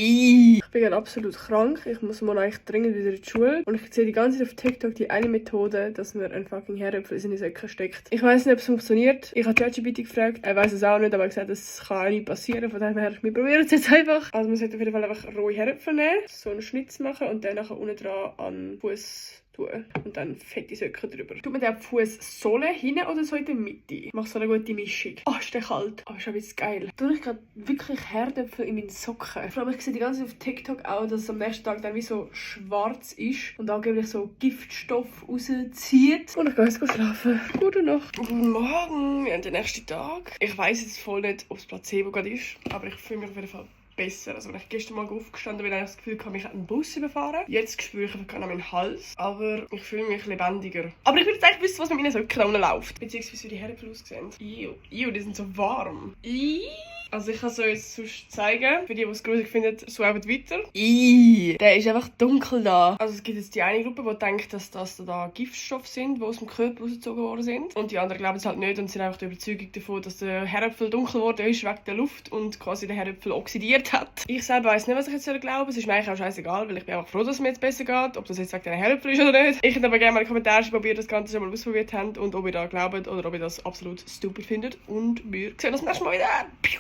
Ich bin gerade absolut krank. Ich muss morgen eigentlich dringend wieder in die Schule. Und ich sehe die ganze Zeit auf TikTok die eine Methode, dass man einen fucking Herdöpfel in seine Säcke steckt. Ich weiss nicht, ob es funktioniert. Ich habe ChatGPT gefragt. Er weiss es auch nicht, aber er hat gesagt, das kann auch nicht passieren. Von daher, wir probieren es jetzt einfach. Also man sollte auf jeden Fall einfach rohe Herdöpfel nehmen, so einen Schnitz machen und dann nachher unten dran an den Fuß tun. Und dann fette Söcke drüber. Tut man den Fußsohle hinten oder so in der Mitte? Mach so eine gute Mischung. Oh, ist der kalt. Aber ist schon wieder geil. Tue ich gerade wirklich Herdöpfel in meinen Socken. Vor allem, ich sehe die ganze Zeit auf TikTok auch, dass es am nächsten Tag dann wie so schwarz ist und angeblich so Giftstoff rauszieht. Und ich gehe jetzt schlafen. Gute Nacht. Guten Morgen. Wir haben den nächsten Tag. Ich weiss jetzt voll nicht, ob es Placebo gerade ist, aber ich fühle mich auf jeden Fall besser. Also, wenn ich gestern mal aufgestanden bin, habe ich das Gefühl, ich mich einen Bus überfahren. Jetzt spüre ich einfach an meinen Hals, aber ich fühle mich lebendiger. Aber ich will jetzt eigentlich wissen, was mit meinen Socken da unten läuft. Beziehungsweise wie die Herdöpfel aussehen. Iu, die sind so warm. Also ich kann es euch sonst zeigen. Für die, die es gruselig finden, schaut weiter. Der ist einfach dunkel da. Also es gibt jetzt die eine Gruppe, die denkt, dass das da Giftstoffe sind, die aus dem Körper rausgezogen worden sind. Und die anderen glauben es halt nicht und sind einfach der Überzeugung davon, dass der Herdöpfel dunkel geworden ist wegen der Luft und quasi der Herdöpfel oxidiert hat. Ich selber weiss nicht, was ich jetzt glauben soll. Es ist mir eigentlich auch scheißegal, weil ich bin einfach froh, dass es mir jetzt besser geht. Ob das jetzt wegen den Herdöpfel ist oder nicht. Ich würde aber gerne mal in den Kommentaren schreiben, ob ihr das Ganze schon mal ausprobiert habt und ob ihr da glaubt oder ob ihr das absolut stupid findet. Und wir sehen uns nächstes Mal wieder.